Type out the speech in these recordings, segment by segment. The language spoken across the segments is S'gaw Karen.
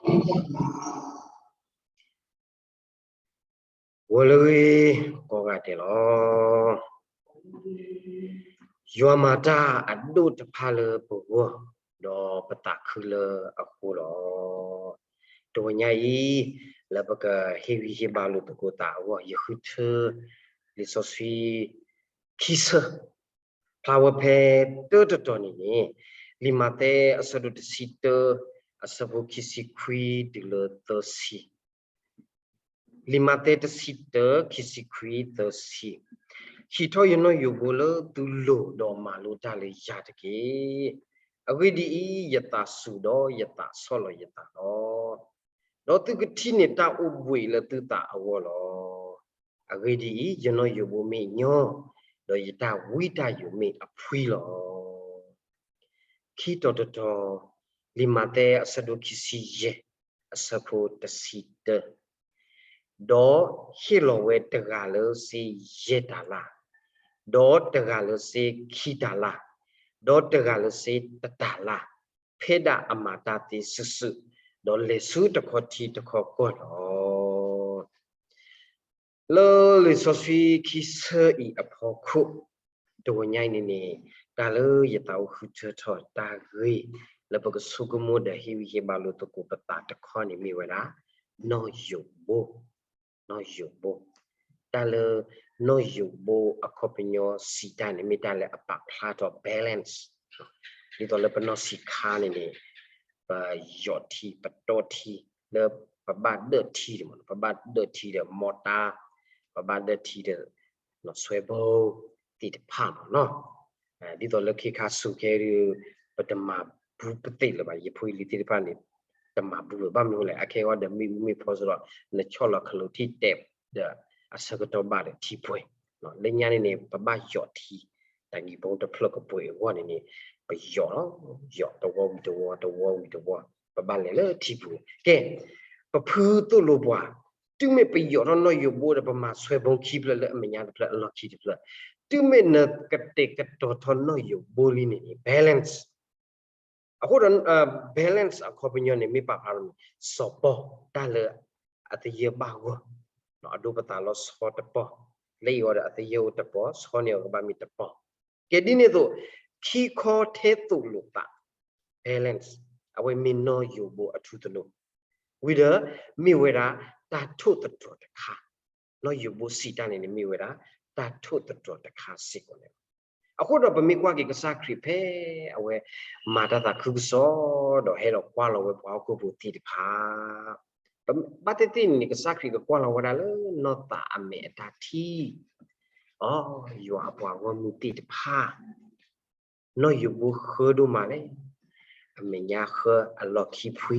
ဂီၤလၢအဂ့ၤ ကိးဂၤဒဲးလီၤ. ယွၤမၤတၢ်အဒိၣ်တဖၣ်လၢပဂီၢ်, ဒီးပသးခုလၢအဃိလီၤ. တဂီၤညါအံၤ လၢပကဟ့ၣ်ဂံၢ်ဟ့ၣ်ဘါလိာ်သကိးသးအဂီၢ် ယဃုထၢ လံာ်စီဆှံ ခံဆၢ ဖျါဝဲဖဲတၢတတီၤန့ၣ်န့ၣ် လံာ်မးသဲအဆၢဒိၣ်တဆံတၢ အဆၢဖိခံဆံခွံတုၤလၢသၢဆံ. လံာ်မးသဲတဆံတၢ ခံဆံခွံ သၢဆံ, ဟံးထီၣ်ယနီၣ်ယိးဘိလၢသုလိၤဒီးမၤလိတၢ်လၢယၤတက့ၢ်. အဂ့ၢ်ဒ်အံၤ, ယသးစူၤဒီးယသးဆီၣ်လီၤယသးလီၤ. ဒီးသုကထံၣ်န့ၢ်တၢ်အိၣ်ဘှံးလၢသုသးအဂီၢ်လီၤ. အဂ့ၢ်ဒ်အံၤ, ယနီၣ်ယိးဘိမ့ၢ်ညီ, ဒီးယတၢ်ဝံတၢ်ယိးမ့ၢ်အဖှံလီၤ. ခံတီၤတတီၤ, လံာ်မးသဲအဆၢဒိၣ်ခံဆံယဲၢ် အဆၢဖိတဆံတၢ, ဒီးဟ့ၣ်လီၤဝဲတဂၤလၢစ့ယဲၢ်တၤလၣ်, ဒီးတဂၤလၢစ့ခံတၤလၣ်, ဒီးတဂၤလၢစ့တတၤလၣ်, ဖဲဒၣ်အမၤတၢ်သ့စုာ်စုာ်, ဒီးလဲၤဆူတခီထံတခီကီၢ်လီၤ. လၢလံာ်စီဆှံခံဆၢအံၤအဖီခိၣ်, တဂီၤညါအံၤန့ၣ်န့ၣ်, တၢ်လၢယသးအိၣ်ဃုထၢထီၣ်တၢ်ဂ့ၢ် လၢပကဆိကမိၣ်ဒီးဟ့ၣ်ဂံၢ်ဟ့ၣ်ဘါလိာ်သကိးပသးတခီန့ၣ်မ့ၢ်ဝဲဒၣ် နီၣ်ယိးဘိ, နီၣ်ယိးဘိ. တၢ်လၢနီၣ်ယိးဘိအခီပညီစံးတၢ်န့ၣ် မ့ၢ်တၢ်လၢအပာ်ဖျါထီၣ် balance ဒ်သိးလၢပနီၢ်ဆံးခါန့ၣ်န့ၣ်, ပယီၣ်ထံ ပတီထံ, လၢပဘၣ်ဒၢၣ်ထံဒီး ပဘၣ်ဒၢၣ်ထံဒီး မီတၢ်, ပဘၣ်ဒၢၣ်ထံဒီး နီၣ်ဆွဲဘိသ့ၣ်တဖၣ်မ့ၢ်နီၤ. ဒ်သိးလၢခဲခါဆူၣ်ခဲဒုး ပတမၤဘူပသ့ၣ်လၢၤဘၣ်, ယဖိယလံၤသ့ၣ်တဖၣ်န့ၣ် တမၤဘူလၢၤဘၣ်. မနုၤအဃိလဲၣ်, အခဲအံၤဒီးမ့ၣ်အူမ့ၢ်ဖီစ့ၢ်ဒီး နဆီၣ်လီၤခလိထံတဲာ်ဒီး အဆၢကတီၢ်ဘၣ်ဒီးထံပှဲၤ, လၢညါန့ၣ်န့ၣ် ပဘၣ်ယီၣ်ထံ, တၢ်ဂံၢ်ဘိတဖျၢၣ်ကပှဲၤအဂီၢ်န့ၣ်န့ၣ်, ပယီၣ်လီၤ, ယီၣ်တဝီဝံၤတဝီ တဝီဝံၤတဝီ, ပဘၣ်လဲၤလၢထံပူၤ. ကဲ, ပဖုသိၣ်လိပှၤ, တုၤမ့ၢ်ပယီၣ်ထီၣ်နီၣ်ယိးဘိဒီး ပမၤဆွဲဘိခံဖျၢၣ်လၢအမဲာ်ညါတဖျၢၣ် အလီၢ်ခံတဖျၢၣ်, တုၤမ့ၢ်နကတဲာ်ကတီၤထီၣ်နီၣ်ယိးဘိလံန့ၣ်န့ၣ် balance အဃိဒီး balance အခီပညီန့ၣ် မ့ၢ်ပာ်ဖျါထီၣ်န့ၣ် စီၤပီၢ်တၢ်လၢအသယၢၢ်ဘၣ်ဂီၢ်, အဒိပသးလီၤဆီတပီၢ်, လၢအံၤအီၤဒီးအသယၢၢ်အိၣ်တပီၢ်, ဆီန့ၢ်အီၤကဘၣ်မ့ၢ်တပီၢ်. ကဲဒ်န့ၣ်အသိး, ခံခီထဲသိၣ်လိသး balance အဝဲမ့ၢ်နီၣ်ယိးဘိအထူသနူ, ဝံၤဒီး မ့ၢ်ဝဲဒၣ်တၢ်ထိၣ်သတြီၤတခါ, နီၣ်ယိးဘိစံးတၢ်န့ၣ်န့ၣ်မ့ၢ်ဝဲဒၣ် တၢ်ထိၣ်သတြီၤတခါစ့ၢ်ကီးန့ၣ်လီၤ. အဃိဒီးပမ့ၢ်ကွၢ်က့ၤကစၢ်ခရံာ်ဖဲအဝဲမၤတၢ်သးခုကစီၣ် ဒီးဟဲဒီးကွၢ်လီၤဝဲပှၤဟီၣ်ခိၣ်ဖိသ့ၣ်တဖၣ်, ဘၣ်သ့ၣ်သ့ၣ်န့ၣ်န့ၣ် ကစၢ်ခရံာ်ကကွၢ်လီၤဝဲဒၣ်လၢနီၢ်သးအမဲာ်အတၢ်ထံၣ်, အိ, ယွၤအပှၤဂီၢ်မုၢ်သ့ၣ်တဖၣ် နီၣ်ယိးဘိဃၢဒိၣ်မးလဲၣ်, အမဲာ်ညါဃၢအလီၢ်ခံဖှံ,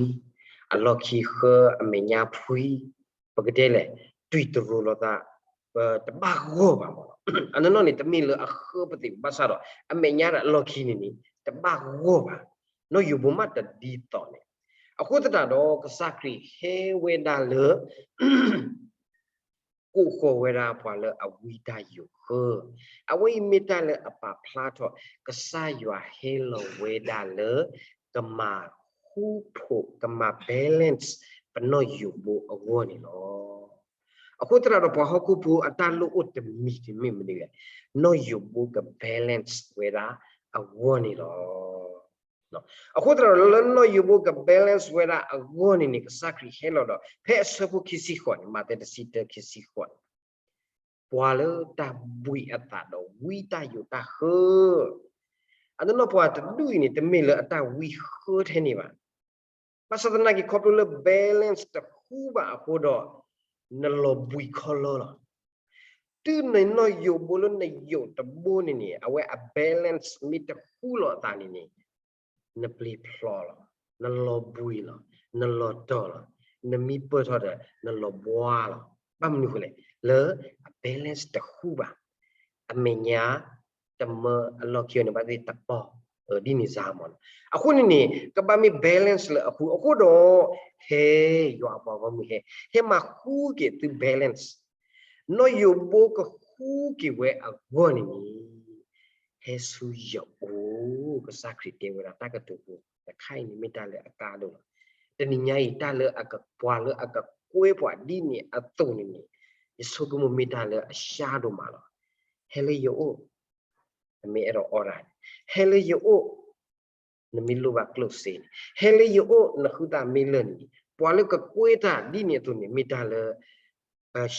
အလီၢ်ခံဃၢအမဲာ်ညါဖှံ, ပကတဲလဲၣ်, တွံၢ်တရိၤလိာ်သး, ပတဘၣ်ဂီၢ်ဘၣ်မးလီၤ. အနီၢ်နီၢ်န့ၣ် တမ့ၢ်လၢအဃၢပသ့ၣ်ဘၣ်ဆၣ်ဒီး အမဲာ်ညါဒီးအလီၢ်ခံန့ၣ်န့ၣ် တဘၣ်ဂီၢ်ဘၣ်, နီၣ်ယိးဘိမးတဒ်သိးန့ၣ်, အဃိသတးဒီး ကစၢ်ခရံာ်ဟဲဝဲဒၣ်လၢ ကိးဃီၤဝဲဒၣ်ပှၤလၢအဝံတၢ်ယိးဃၢ, အဝဲအံၤမ့ၢ်တၢ်လၢအပာ်ဖျါထီၣ် ကစၢ်ယွၤဟဲလီၤဝဲဒၣ်လၢ ကမၤဃူဖိး ကမၤ balance ပနီၣ်ယိးဘိအဂီၢ်န့ၣ်လီၤ. အဃိသတးဒီးပှၤဟီၣ်ခိၣ်ဖိအတၢ်လိၣ်အိၣ်တမံၤတမံၤမ့ၢ်မနုၤလဲၣ်, နီၣ်ယိးဘိက balance ဝဲဒၣ်အဂီၢ်န့ၣ်လီၤ. အဃိသတးဒီးလၢနီၣ်ယိးဘိက balance ဝဲဒၣ်အဂီၢ်န့ၣ်န့ၣ် ကစၢ်ခရံာ်ဟဲလီၤဒီး ဖဲအဆၢဖိခံဆံဃိးန့ၣ်, မးသဲတဆံတၢခံဆံဃိးန့ၣ်, ပှၤလၢတၢ်ဘှံးအသးဒီးဝံတၢ်ယိးတၢ်ဃၢ, အနီၢ်နီၢ်ပှၤတဒူၣ်အံၤန့ၣ် တမ့ၢ်လၢအတၢ်ဝံဃၢထဲန့ၣ်ဘၣ်. ဘၣ်ဆၣ်သနာ်က့ ခီဖျိလၢ balance တဃူဘၣ်အဃိဒီး နလီၤဘှံးခီလီလီၤ. တုၤနနီၣ်ယိးဘိလၢနယိးတဘိန့ၣ်န့ၣ် အဝဲအ balance မ့ၢ်တဃူလီၤအသးန့ၣ်န့ၣ် နပျ့ၤဖျိးလီၤ, နလီၤဘှံးလီၤ, နလီၤတီၤလီၤ, နမံပၢၢ်ထီၣ်ဒီး နလီၤဘှါလီၤ. ဘၣ်မနုၤအဃိလဲၣ်, လၢအ balance တဃူဘၣ်, အမဲာ်ညါ တမၢအလီၢ်ခံအီၤန့ၣ် ဘၣ်သ့ၣ်တပီၢ်, ဒ်န့ၣ်စါမးလီၤ. အဃိန့ၣ်န့ၣ် ကဘၣ်မ့ၢ် balance လၢအဃူအဃိဒီး ဟဲ ယွၤအပှၤဂီၢ်မုၢ်ဟဲ, ဟဲမၤဃူက့ၤသု balance နီၣ်ယိးဘိကဃူက့ၤဝဲအဂီၢ်န့ၣ်န့ၣ်, ဟဲဆူယအိၣ်, ကစၢ်ခရံာ်တဲဝဲဒၣ်တၢ်ကတိၤဖိတခါအံၤန့ၣ် မ့ၢ်တၢ်လၢအကါဒိၣ်လီၤ. တနံၤညါအံၤ တၢ်လၢအကပှၤလၢအကကွဲပှၤဒ်န့ၣ်အသိးန့ၣ်န့ၣ်, ယဆိကမိၣ်မ့ၢ်တၢ်လၢအရှါဒိၣ်မးလီၤ. ဟဲလၢယအိၣ်, နမ့ၢ်အဲၣ်ဒိးအီၣ်တၢ်န့ၣ်, ဟဲလၢယအိၣ်, နမ့ၢ်လိၣ်ဘၣ်ကျိၣ်စ့န့ၣ်, ဟဲလၢယအိၣ် နဃုသးမ့ၢ်လၢာ်န့ၣ်, ပှၤလၢကကွဲတၢ်ဒ်န့ၣ်အသိးန့ၣ် မ့ၢ်တၢ်လၢ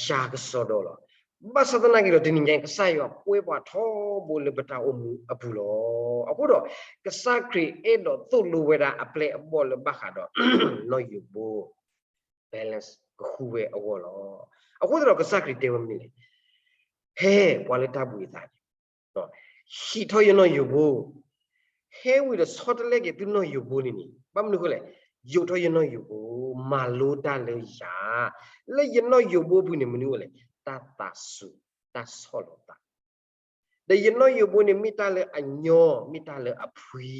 ရှါကစီဒီလီၤ. ဘၣ်ဆၣ်သနာ်က့ဒီး တနံၤညါအံၤ ကစၢ်ယွၤကွဲပှၤထီဘိလၢပတၢ်အိၣ်မူအပူၤလီၤ. အဃိဒီး ကစၢ်ခရံာ်အဲၣ်ဒိးသိၣ်လိဝဲဒၣ်အပျဲၢ်အဘီၣ်လၢဘၣ်ဃးဒီး balance ကဃုဝဲအဂီၢ်လီၤ. အဃိသတးဒီး ကစၢ်ခရံာ်တဲဝဲမနုၤလဲၣ်, ဟဲ ပှၤလၢတၢ်ဘှံးအသးန့ၣ် ဟံးထီၣ်ယနီၣ်ယိးဘိ, ဟဲဝံၤဒီးဆီတလဲက့ၤသုနီၣ်ယိးဘိန့ၣ်န့ၣ်, ဘၣ်မနုၤအဃိလဲၣ်, ယိးထီၣ်ယနီၣ်ယိးဘိ, မၤလိတၢ်လၢယၤ, လၢယနီၣ်ယိးဘိအပူၤန့ၣ် မနုၤအဃိလဲၣ်, တၢ်သးစူၤ, တၢ်ဆီၣ်လီၤသး, ဒီးယနီၣ်ယိးဘိန့ၣ် မ့ၢ်တၢ်လၢအညီ, မ့ၢ်တၢ်လၢအဖှံ,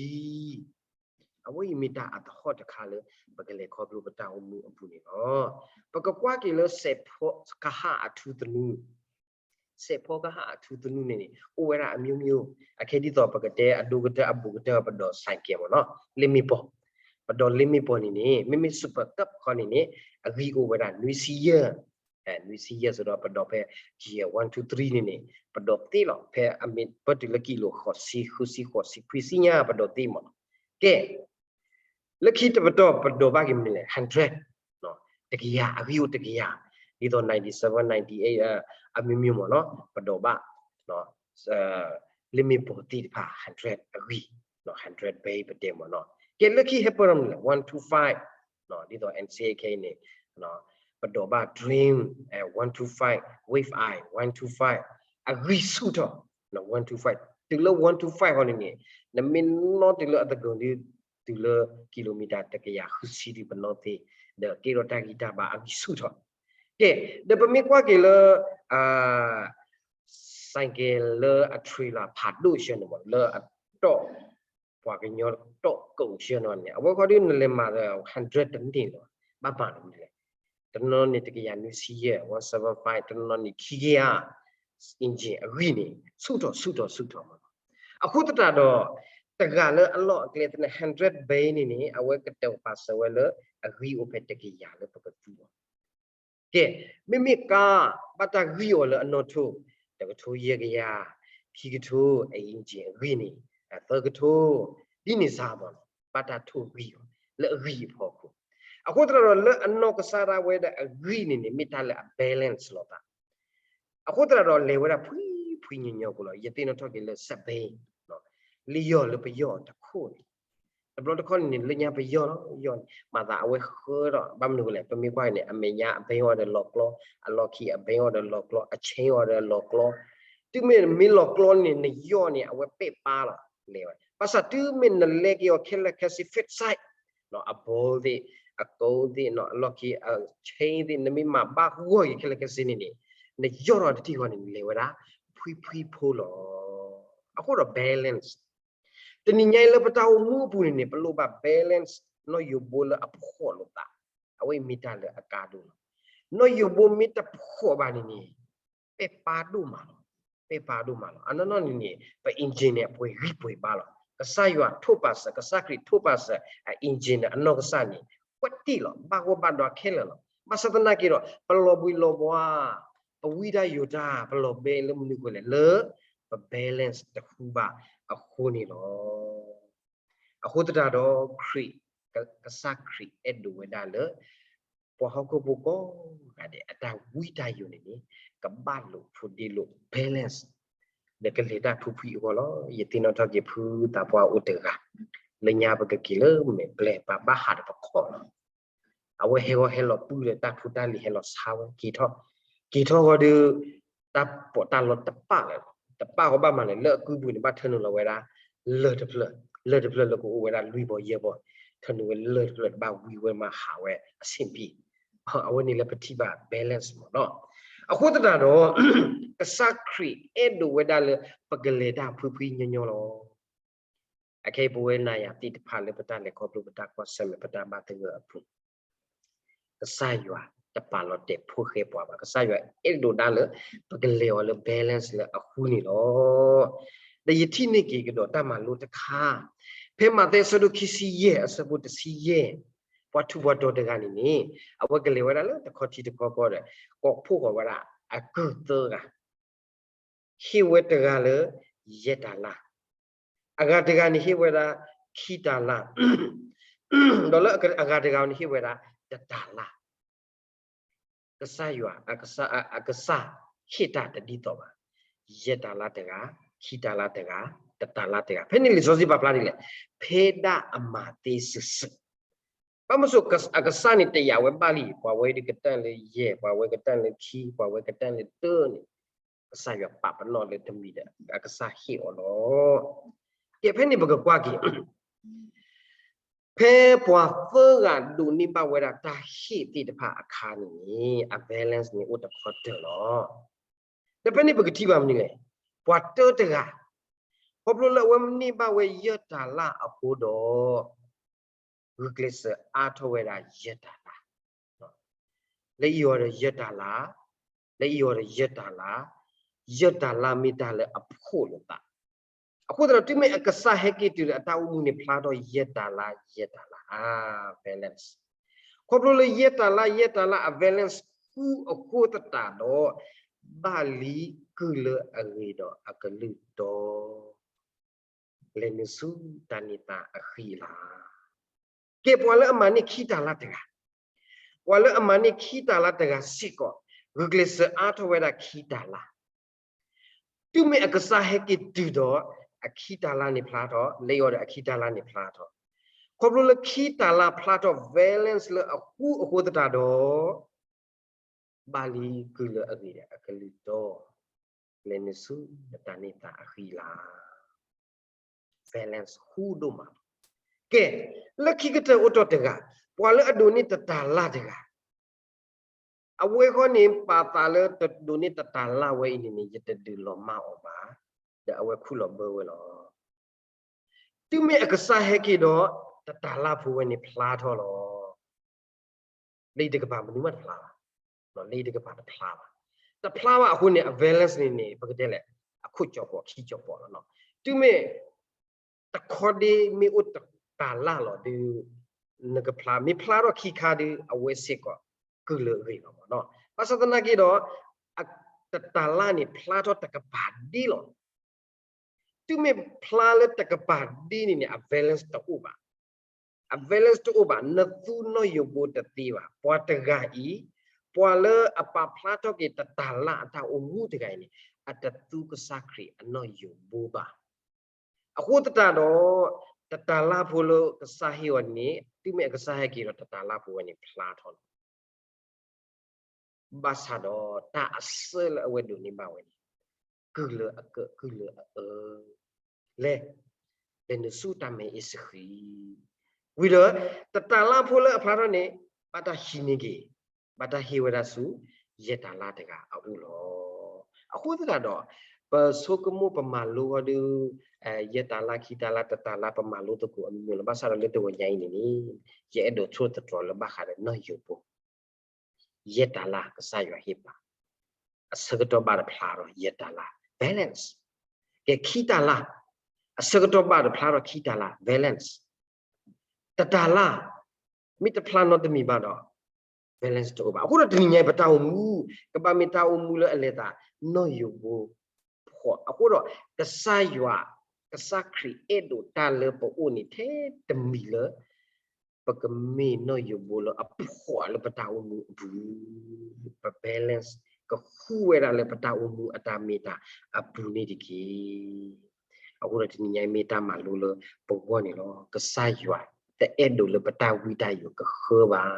အဝဲအံၤမ့ၢ်တၢ်အသဟီၣ်တခါလၢ ပကလဲၤခီဖျိပတၢ်အိၣ်မူအပူၤန့ၣ်လီၤ. ပကကွၢ်က့ၤလၢစဲးဖီကဟၣ်အထူသနူ စဲးဖီကဟၣ်အထူသနူန့ၣ်န့ၣ် အိၣ်ဝဲဒၣ်အမျိုးမျိုး, အခဲဒ်သိးပကတဲအဒိကတၢၢ်အဘူးကတၢၢ် ပဒိးစဲးကဲမ့ၢ်နီၤ, လ့မ့ၢ်ပီၤ, ပဒိးလ့မ့ၢ်ပီၤန့ၣ်န့ၣ် မ့မ့ၢ် Super Cup ခီန့ၣ်န့ၣ် အဂံၢ်အိၣ်ဝဲဒၣ်နွံဆံယဲၢ်, နွံဆံယဲၢ်စ့ၢ်ဒီး ပဒိးဖဲ gear one two three န့ၣ်န့ၣ် ပဒိးသ့လီၤ, ဖဲအမ့ၢ်ပတုၤလၢကံလိာ်ဃိးဆံ ဃုဆံ ဃိးဆံ ခွံဆံညါ ပဒိးသ့မ့ၢ်နီၤ. ကဲ လၢခံတပတီၢ် ပဒိးဘၣ်က့ၤမနုၤလဲၣ် hundred, တကယၤ, အဂံၢ်အိၣ်တကယၤ, ဒ်သိး ninety seven, ninety eight အမျိုးမျိုးမ့ၢ်နီၤ, ပဒိးဘၣ် လ့မ့ၢ်ပီၤသ့ၣ်တဖၣ် hundred အဂံၢ်, hundred bay ပတဲမ့ၢ်နီၤ. ကဲလၢခံဟဲပၢၢ်ထီၣ်မနုၤလဲၣ် one two five, ဒ်သိး NCAK န့ၣ် ပဒိးဘၣ် dream, one two five, wave eye, one two five, အဂံၢ်ဆူၣ်ထီၣ်, one two five, တုၤလၢ one two five ခီန့ၣ်န့ၣ် နမ့ၢ်နီၣ်တုၤလၢအသကိးဒု တုၤလၢ kilometer တကယၤဃုဆံဒု ပနီၣ်သ့, ဒီးကဲထီၣ်တၢ်ဂံၢ်တၢ်ဘါအဂံၢ်ဆူၣ်ထီၣ်. ကဲ ဒီးပမ့ၢ်ကွၢ်က့ၤလၢ ဆိုင်ကယ်လၢအ trailer ဖးဒိၣ်ဆၢန့ၣ်မ့ၢ် လၢအတီၢ် ပှၤကညီတီၢ်ကိးဆၢန့ၣ်န့ၣ် အဝဲဃီဒု နလဲၤမၤဒီး hundred တန့ၢ်လီၤ, ဘၣ်မၤတမံၤလဲၣ်. တနီၤန့ၣ် တကယၤနွံဆံယဲၢ်, one seven five, တနီၤန့ၣ် ခံကယၤ, engine အဂံၢ်န့ၣ် ဆူၣ်ထီၣ် ဆူၣ်ထီၣ် ဆူၣ်ထီၣ်မးလီၤ. အဃိသတးဒီး တဂၤလၢအလီၢ်အကျဲသနၢၣ် hundred bay န့ၣ်န့ၣ် အဝဲကတဲာ်ပာ်စၢၤဝဲလၢ အဂံၢ်အိၣ်ဖဲတကယၤလၢပကသူအီၤ ကဲ, မ့မ့ၢ်ကါ ဘၣ်တၢ်ဂံၢ်အီၤလၢအနီၢ်ထိၣ်, တကထိယဲၢ်ကယၤ, ခံကထိ, အ engine အဂံၢ်န့ၣ်, သၢကထိ, ဒ်န့ၣ်စ့ၢ်ကီးလီၤ, ဘၣ်တၢ်ထိၣ်ဂံၢ်အီၤ လၢအဂံၢ်အဖီခိၣ်. အဃိသတးဒီးလၢအနီၢ်ကစၢ်ဒၣ်ဝဲဒၣ်အဂံၢ်န့ၣ်န့ၣ် မ့ၢ်တၢ်လၢအ balance လိာ်သး အဃိသတးဒီးလဲၤဝဲဒၣ်ဖှံဖှံညီညီဖိလီၤ. ယသ့ၣ်နီၣ်ထီၣ်က့ၤလၢ စက်ဘီ, လၢယီၢ်လၢပယီၢ်တခိၣ်န့ၣ်, တဘျီတခီၣ်န့ၣ်န့ၣ် လၢညါပယီၢ်လီၤ, ယီၢ်န့ၣ် မၤသးအဝဲဃၢထီၣ် ဘၣ်မနုၤလဲၣ်, ပမ့ၢ်ကွၢ်န့ၣ် အမဲာ်ညါအဘဲအီၤဒီးလီၤကျီ, အလီၢ်ခံအဘဲအီၤဒီးလီၤကျီ, အဆဲအီၤဒီးလီၤကျီ, တုၤမ့ၢ်မ့ၢ်လီၤကျီန့ၣ် နယီၢ်န့ၣ် အဝဲပဲာ်ပါလီၤ, လဲၤဝဲ. ဘၣ်ဆၣ်တုၤမ့ၢ်နလဲၤက့ၤအီၤခဲလၢာ်ခဲဆ့ fit side အဘီသ့ၣ်, အကိသ့ၣ်, အလီၢ်ခံ, အဆဲသ့ၣ်, နမ့ၢ်မၤဘၣ်ဂီၢ်က့ၤခဲလၢာ်ခဲဆ့န့ၣ်န့ၣ်, နယီၢ်ထီၣ်တထံၣ်ဃီန့ၣ် နလဲၤဝဲဒၣ် ဖှံဖှံဖိလီၤ. အဃိဒီး balance တနံၤညါအံၤလၢပတၢ်အိၣ်မူအပူၤန့ၣ်န့ၣ် ပလိၣ်ဘၣ် balance နီၣ်ယိးဘိလၢအဖှီၣ်လိာ်သး, အဝဲအံၤမ့ၢ်တၢ်လၢအကါဒိၣ်လီၤ. နီၣ်ယိးဘိမ့ၢ်တဖှီၣ်ဘၣ်န့ၣ်န့ၣ် ပဲာ်ပါဒိၣ်မးလီၤ, ပဲာ်ပါဒိၣ်မးလီၤ. အနီၢ်နီၢ်န့ၣ်န့ၣ် ပ engine န့ၣ် အပှ့ၤဂံၢ်ပှ့ၤဘါလီၤ. ကစၢ်ယွၤထိၣ်ပာ်စၢၤ, ကစၢ်ခရံာ်ထိၣ်ပာ်စၢၤ အ engine န့ၣ် အနီၢ်ကစၢ်န့ၣ် ကွၢ်တံၢ်လီၤ, ဘၣ်ဂီၢ်ဘၣ်ဒွးခဲလၢာ်လီၤ. ဘၣ်ဆၣ်သနာ်က့ဒီး ပလီၤဘှံးလီၤဘှါ, ပဝံတၢ်ယိးတၢ်, ပလီၤဘဲလၢမနုၤအဃိလဲၣ်, လၢပ balance တဃုဘၣ်အဃိန့ၣ်လီၤ. အဃိသတးဒီး ခရံာ်, ကစၢ်ခရံာ်အဲၣ်ဒိးဝဲဒၣ်လၢ ပှၤဟီၣ်ခိၣ်ဖိကိးဂၤဒဲး အတၢ်ဝံတၢ်ယိးန့ၣ်န့ၣ် ကဘၣ်လိာ်ဖိးဒ့လိာ် balance ဒီးကလဲၤတၢ်ဖှံဖှံအဂီၢ်လီၤ. ယသ့ၣ်နီၣ်ထီၣ်က့ၤဖုသးပှၢ်အိၣ်တဂၤ, လၢညါပကက့ၤလၢမဲာ်ဘျဲၣ် ပဘၣ်ဟးဒီးပခီၣ်လီၤ. အဝဲဟဲဂီၤဟဲလီၤပုၢ်ဒီးတၢ်ဖိတၢ်လံၤဟဲလီၤဆါဝဲ, က့ၤထီၣ်, က့ၤထီၣ်ဂီၤဒီး တၢ်ပီးတၢ်လီတပၣ်လၢၤ, တပၣ်ဃီဘၣ်မးလဲၣ်, လၢအကုပူၤန့ၣ် ဘၣ်ထၢနုာ်လီၤဝဲဒၣ် လၢၢ်တဖျၢၣ်, လၢၢ်တဖျၢၣ်လၢကအိၣ်ဝဲဒၣ်လွံၢ်ဘီယဲၢ်ဘီ, ထၢနုာ်ဝဲလၢၢ်တဖျၢၣ် တဘၣ်ဝံဝဲမးဟးဝဲအဆ့ၣ်ဘံၣ်, အဝဲန့ၣ်လၢပထံၣ်ဘၣ် balance မ့ၢ်နီၤ. အဃိသတးဒီး ကစၢ်ခရံာ်အဲၣ်ဒိးဝဲဒၣ်လၢ ပကလဲၤတၢ်ဖှံဖှံညီညီလီၤ. အခဲအံၤပဝဲနၤယၤသ့ၣ်တဖၣ်လၢပတၢ်လဲၤခီဖျိပတၢ်ကွၢ်ဆၢၣ်မဲာ်ပတၢ်ဘၣ်သဂၢၢ်အပူၤ ကစၢ်ယွၤတပာ်လီၤတဲာ်ဖိဃဲပှၤဘၣ်. ကစၢ်ယွၤအဲၣ်ဒိးဒၣ်လၢ ပကလဲၤအီၤလၢ balance လၢအဃုန့ၣ်လီၤ. ဒီးယထံၣ်န့ၢ်က့ၤကဒီးတၢ်မၤလိတခါ, ဖဲမးသဲအဆၢဒိၣ်ခံဆံယဲၢ်အဆၢဖိတဆံယဲၢ်, ပှၤထူးပှၤတီၤတဂၤန့ၣ်န့ၣ် အဝဲကလဲၤဝဲဒၣ်လၢတခီထံတခီကီဒီး ကိးဖှိၣ်ဃီၤဝဲဒၣ်အကုၢ်သၢဂၤ, ဟ့ၣ်ဝဲတဂၤလၢ ယဲၢ်တၤလါ, အဂၤတဂၤန့ၣ်ဟ့ၣ်ဝဲဒၣ်ခံတၤလါ, ဒီးလၢအဂၤတဂၤန့ၣ်ဟ့ၣ်ဝဲဒၣ်တတၤလါ. ကစၢ်ယွၤ အကစၢ်ဟ့ၣ်တၢ်တဒ်သိးဘၣ်, ယဲၢ်တၤလါတဂၤ, ခံတၤလါတဂၤ, တတၤလါတဂၤ. ဖဲန့ၣ်လံာ်စီဆှံပာ်ဖျါဒ်လဲၣ်, ဖဲဒၣ်အမၤသ့စုာ်စုာ်. ဘၣ်မနုၤအဃိ အကစၢ်န့ၣ်တယာ်ဝဲဘၣ်လံ, ပှၤဝဲဒၣ်ကတၢၢ်လၢယဲၢ်, ပှၤဝဲကတၢၢ်လၢခံ, ပှၤဝဲကတၢၢ်လၢတၢန့ၣ်, ကစၢ်ယွၤပာ်ပနီၣ်လၢတမံၤဒီး အကစၢ်ဟ့ၣ်အီၤလီၤ. ကဲ ဖဲန့ၣ်ပကကွၢ်က့ၤ ဖဲပှၤသၢဂၤဒိးန့ၢ်ဘၣ်ဝဲဒၣ်တၢ်ဟ့ၣ်သ့ၣ်တဖၣ်အခါန့ၣ်န့ၣ် အ balance န့ၣ်အိၣ်တခီတၢၢ်လီၤ. ဒီးဖဲန့ၣ်ပကထံၣ်ဘၣ်မနုၤလဲၣ်, ပှၤတၢတဂၤ, ခီဖျိလၢအဝဲန့ၢ်ဘၣ်ဝဲယဲၢ်တၤလါအဃိဒီး ဂုာ်ကျဲးစၢးအါထီၣ်ဝဲဒၣ်ယဲၢ်တၤလါ လၢအံၤအီၤဒီးယဲၢ်တၤလါ, လၢအံၤအီၤဒီးယဲၢ်တၤလါ, ယဲၢ်တၤလါမ့ၢ်တၢ်လၢအဖှိၣ်လိာ်သး. အဃိသတးဒီး တုၤမ့ၢ်အကစၢ်ဟဲက့ၤတုၤဒီးအတၢ်အိၣ်မူန့ၣ်ဖျါထီၣ်ယဲၢ်တၤလါ ယဲၢ်တၤလါ အ balance. ခီဖျိလၢယဲၢ်တၤလါ ယဲၢ်တၤလါအ balance ဃူအဃိသတးဒီး ဘၣ်လံကုၢ်လၢအဂ့ၤဒီးအကလုၢ်တီ လဲၤနုာ်ဆူတၢ်န့ၢ်သါအဃံအလၤ. ကဲ ပှၤလၢအမၤန့ၢ်ခံတၤလါတဂၤ, ပှၤလၢအမၤန့ၢ်ခံတၤလါတဂၤစ့ၢ်ကီး ဂုာ်ကျဲးစၢးအါထီၣ်ဝဲဒၣ်ခံတၤလါ. တုၤမ့ၢ်အကစၢ်ဟဲက့ၤတုၤဒီး အခံတၤလါန့ၣ်ဖျါထီၣ်, လၢအံၤအီၤဒီးအခံတၤလါန့ၣ်ဖျါထီၣ်. ခီဖျိလၢခံတၤလါဖျါထီၣ် balance လၢအဃူအဃိသတးဒီး ဘၣ်လံကုၢ်လၢအဂ့ၤဒီးအကလုၢ်တီ လဲၤနုာ်ဆူတၢ်န့ၢ်သါအဃံအလၤ. balance ဃူဒိၣ်မးလီၤ. ကဲ, လၢခံကတၢၢ်အိၣ်ထီၣ်တဂၤ, ပှၤလၢအဒိးန့ၢ်တတၤလါတဂၤ, အဝဲဃီန့ၣ် ပာ်သးလၢတဒိးန့ၢ်တတၤလါဝဲအံၤန့ၣ်န့ၣ် ယတဒုးလီၤမၢ်အီၤဘၣ်, ဒီးအဝဲခူၣ်လီၤဘၢဝဲလီၤ. တုၤမ့ၢ်အကစၢ်ဟဲက့ၤဒီး တတၤလါဖိဝဲန့ၣ်ဖျါထီၣ်လီၤ. လၢအံၤတကပၤမနုၤမးတဖျါဘၣ်, လၢအံၤတကပၤတဖျါဘၣ်. တဖျါဘၣ်အဃိန့ၣ် အ balance န့ၣ်န့ၣ် ပကတဲလဲၣ်, အခိၣ်ကၠီၤပီၤခံကၠီၤပီၤလီၤ. တုၤမ့ၢ် တခီဒ့မ့ၢ်အိၣ်တတၤလါလီၤဒီး နကဖျါ, မ့ၢ်ဖျါထီၣ်ခံခါဒီး အဝဲစ့ၢ်ကီး ကုၢ်လၢအဂ့ၤလီၤမ့ၢ်နီၤ. ဘၣ်ဆၣ်သနာ်က့ဒီး တတၤလါန့ၣ် ဖျါထီၣ်တကပၤဒ့လီၤ. တုၤမ့ၢ်ဖျါလၢတကပၤဒ့န့ၣ်န့ၣ် အ balance တအိၣ်ဘၣ်. အ balance တအိၣ်ဘၣ်, နသူနီၢ်ယိးဘိတသ့ဘၣ်. ပှၤတဂၤအံၤ, ပှၤလၢအပာ်ဖျါထီၣ်က့ၤတတၤလါအတၢ်အိၣ်မူတဂၤအံၤန့ၣ် အတသူကစၢ်ခရံာ်အနီၢ်ယိးဘိဘၣ်. အဃိသတးဒီး တတၤလါဖိလၢကစၢ်ဟ့ၣ်အီၤန့ၣ် တုၤမ့ၢ်အကစၢ်ဟဲက့ၤဒီး တတၤလါဖိဝဲန့ၣ်ဖျါထီၣ်လီၤ. ဘၣ်ဆၣ်ဒီးတၢ်အစၢလၢအဝဲဒိးန့ၢ်ဘၣ်ဝဲန့ၣ် ကုၢ်လၢအကၢၣ် ကုၢ်လၢအအၢ လဲၤ, လဲၤနုာ်ဆူတၢ်မဲအ့စဃံ, ဝံၤဒီး တတၤလါဖိလၢအဖျါထီၣ်န့ၣ် ဘၣ်တၢ်ဟံးန့ၢ်က့ၤ, ဘၣ်တၢ်ဟ့ၣ်ဝဲဒၣ်ဆူ ယဲၢ်တၤလါတဂၤအအိၣ်လီၤ. အဃိသတးဒီး ပဆိကမိၣ်ပမၤလိဃီဒီး ယဲၢ်တၤလါ ခံတၤလါ တတၤလါ ပမၤလိသကိးအမံၤမံၤလီၤ. ဘၣ်ဆၣ်ဒီးလၢတဂီၤညါအံၤန့ၣ်န့ၣ် ယအဲၣ်ဒိးထိၣ်သတြီၤလၢဘၣ်ဃးဒီးနီၢ်ယိးဘိ ယဲၢ်တၤလါ ကစၢ်ယွၤဟ့ၣ်ပာ်, အဆၢကတီၢ်ဘၣ်တဖျါဒီးယဲၢ်တၤလါ balance. ကဲ ခံတၤလါ အဆၢကတီၢ်ဘၣ်တဖျါဒီးခံတၤလါ balance. တတၤလါ မ့ၢ်တဖျါနီတမံၤဘၣ်ဒီး balance တအိၣ်ဘၣ်. အဃိဒီးတနံၤညါအံၤ ပတၢ်အိၣ်မူ ကဘၣ်မ့ၢ်တၢ်အိၣ်မူလၢအလဲၤသး နီၢ်ယိးဘိဖှီၣ်. အဃိဒီး ကစၢ်ယွၤ ကစၢ်ခရံာ်အဲၣ်ဒိးတၢ်လၢပအိၣ်န့ၣ်ထဲတမံၤလၢ ပကမ့ၢ်နီၢ်ယိးဘိလၢအဖှီၣ်လၢပတၢ်အိၣ်မူအပူၤ, ပ balance ကဃူဝဲဒၣ်လၢပတၢ်အိၣ်မူအတၢ်မ့ၢ်တၢ်အပူၤန့ၣ်တက့ၢ်. အဃိဒီးတနံၤညါအံၤမ့ၢ်တၢ်မၤလိလၢပဂီၢ်န့ၣ်လီၤ. ကစၢ်ယွၤတအဲၣ်ဒိးလၢပတၢ်ဝံတၢ်ယိးကဃၢဘၣ်.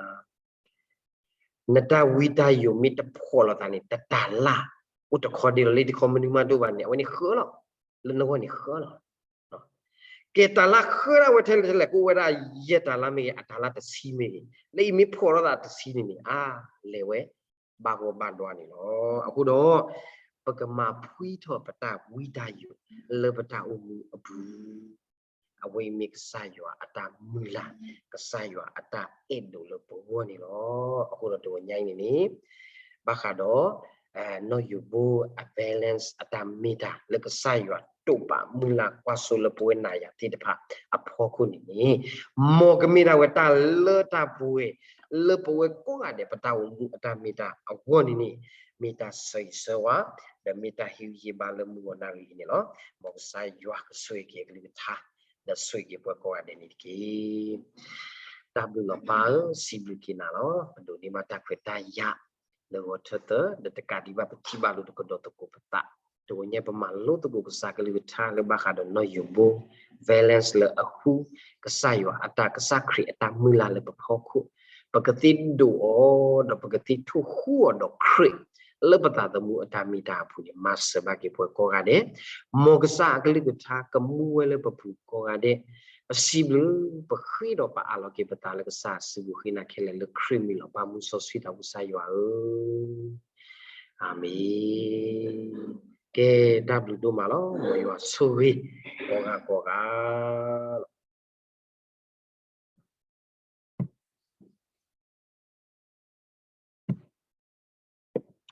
နတၢ်ဝံတၢ်ယိးမ့ၢ်တဖှီၣ်လိာ်သးန့ၣ် တတၤလါ အိၣ်တခီဒ့လီၤ. လၢတခီမနုၤမးတအိၣ်ဘၣ်န့ၣ် အဝဲန့ၣ်ဃၢလီၤ. လၢနဂီၢ်န့ၣ်ဃၢလီၤ. ကဲ တၤလါဃၢဒၣ်ဝဲထဲလဲၣ်ထဲလဲၣ် ကအိၣ်ဝဲဒၣ်ယဲၢ်တၤလါမ့ၢ်ဂ့ၤ အတၤလါတဆံမ့ၢ်ဂ့ၤ, လၢအံၤမ့ၢ်ဖှီၣ်လိာ်သးတဆံန့ၣ်န့ၣ် အါ လဲၤဝဲ ဘၣ်ဂီၢ်ဘၣ်ဒွါန့ၣ်လီၤ. အဃိဒီး ပကမၤဖှံထီၣ်ပတၢ်ဝံတၢ်ယိး လၢပတၢ်အိၣ်မူအပူၤ အဝဲအံၤမ့ၢ်ကစၢ်ယွၤအတၢ်မုၢ်လၢ်, ကစၢ်ယွၤအတၢ်အဲၣ်ဒိးလၢပဂီၢ်န့ၣ်လီၤ. အဃိဒီးတဂီၤညါအံၤန့ၣ်န့ၣ် ဘၣ်ဃးဒီး နီၢ်ယိးဘိအ balance အတၢ်မ့ၢ်တၢ်လၢကစၢ်ယွၤ ပကတိာ်ပာ်မုၢ်လၢ်ကွၢ်စိလၢပဝဲနၤယၤသ့ၣ်တဖၣ်အဖီခိၣ်န့ၣ်န့ၣ်, မ်ကမ့ၢ်ဒၣ်ဝဲတၢ်လၢတၢ်ပှဲၤ လၢပဝဲကိးဂၤဒဲး ပတၢ်အိၣ်မူအတၢ်မ့ၢ်တၢ်အဂီၢ်န့ၣ်န့ၣ်, မ့ၢ်တၢ်ဆၢဂ့ၤဆၢဝါ ဒီးမ့ၢ်တၢ်ဟ့ၣ်ဂံၢ်ဟ့ၣ်ဘါလၢမုၢ်ဂီၤနၣ်ရံၣ်အံၤန့ၣ်လီၤ. မ်ကစၢ်ယွၤကဆိၣ်ဂ့ၤက့ၤအကလုၢ်ကထါ ဒီးဆိၣ်ဂ့ၤက့ၤပှၤကိးဂၤဒဲးန့ၣ်တက့ၢ်. တၢ်ဘျုးလီၤပၢ်ဧၢ, စံးဘျုးက့ၤနၤလီၤ. ပဒိးန့ၢ်ဘၣ်တၢ်ခွဲးတၢ်ယာ်လၢဂီၤထၢသၢ, ဒီးတကးဒံးဘၣ် ပထံၣ်ဘၣ်လိာ်သကိးဒီးသကိးပသး, တဝဲညါပမၤလိသကိးကစၢ်ကလုၢ်ကထါလၢဘၣ်ဃးဒီးနီၢ်ယိၤဘိ balance လၢအဃု ကစၢ်ယွၤအတၢ် ကစၢ်ခရံာ်အတၢ်မုၢ်လၢ်လၢပဖီခိၣ်, ပကသ့ဒိးအီၤ ဒီးပကသ့ထိၣ်ဃူအီၤဒီးခရံာ် လၢပသးသမူအတၢ်မ့ၢ်တၢ်အပူၤန့ၣ် မၤစၢၤဘၣ်က့ၤပှၤကိးဂၤဒဲး, မ်ကစၢ်အကလုၢ်ကထါကမူဝဲလၢပပူၤကိးဂၤဒဲး, ပစံးဘျုး ပဃ့ဒီးပအးလီၤက့ၤပသးလၢကစၢ်အစုပူၤ ဃ့နၤခဲလၢာ်လၢခရံာ်မံၤလီၤ. ပၢ်မုၢ်စီဆှံသးဘိကစၢ်ယွၤဧၢ, အၤမ့ၣ်. ကဲ, တၢ်ဘျုးဒိၣ်မးလီၤ. မ်ယွၤဆိၣ်ဂ့ၤ ကိးဂၤကိးဂၤလီၤ.